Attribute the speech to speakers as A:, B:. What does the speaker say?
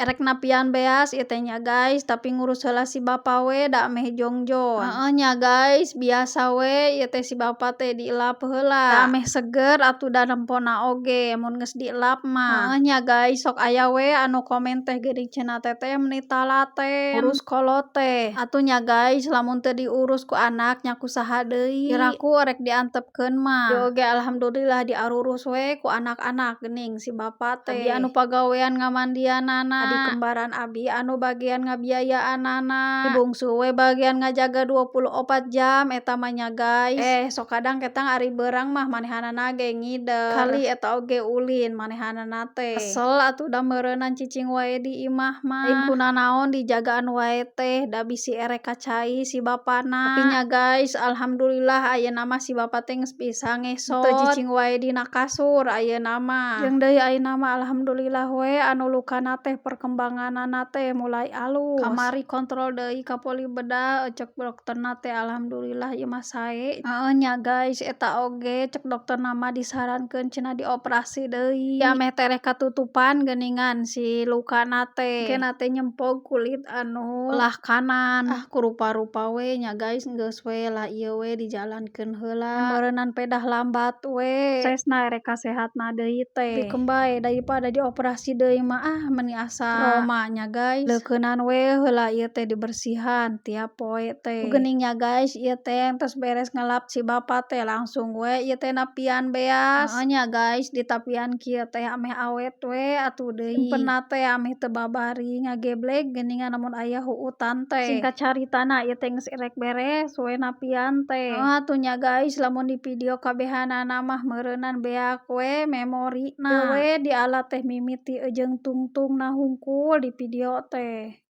A: Erek napian beas ieu teh nya guys, tapi ngurus heula si bapa we da ameh jongjon. Heueuh nya guys, biasa we ieu teh si bapa teh dielap heula, da ameh seger atuh da nempona oge mun geus dielap mah. Heueuh nya guys, sok aya we anu komen teh, "Geuning cenah Teteh meuni talaten ngurus kolot teh." Atuh nya guys, lamun teu diurus ku anak nya ku saha deui? Piraku rek diantepkeun mah. Ieu oge alhamdulillah diarurus we ku anak-anak geuning si bapa teh. Abi anu pagawean ngamandianana, adi kembaran abi anu bagian ngabiayaanana, si bungsu we bagian ngajaga 24 jam eta mah nya guys. Eh, sok kadang ketang ari beurang mah manehanana ge ngider, kali eta oge ulin manehanana teh. Kesel atuh da meureunan cicing wae di imah mah. Lain kunanaon dijagaan wae teh, da bisi erek ka cai si bapana. Tapi nya guys, alhamdulillah ayeuna mah si bapa teh geus bisa ngesot, teu cicing wae dina kasur ayeuna mah. Jeung deui ayeuna mah alhamdulillah we anu lukana teh perkembanganana teh mulai alus. Kamari kontrol deui ka poli bedah, cek dokterna teh alhamdulillah ieu mah sae. Heueuh nya guys, eta oge cek dokterna mah disarankeun cenah dioperasi deui, ameh tereh katutupan geuningan si lukana teh. Engkena teh nyempog kulit anu belah kanan. Ah, ku rupa-rupa we nya guys, geus we lah ieu we dijalankeun heula, meureunan pedah lambat we prosesna erek kasehatna deui teh. Pikeun bae daripada dioperasi deui mah, ah, meuni asa trauma nya guys. Leukeunan we heula ieu teh dibersihan tiap poe teh. Geuning nya guys, ieu teh tos beres ngelap si bapa teh langsung we ieu teh napian beas. Heueuh nya guys, ditapian kieu teh ameh awet we atuh deui. Simpenna teh ameh teu babari ngagebleg geuningan lamun aya huutan teh. Singkat caritana, ieu teh geus erek beres we napian teh. Heueuh atuh nya guys, lamun di video kabehanana mah meureunan beak we memorina. Ieu we diala teh mimiti jeung tungtungna hungkul di video teh.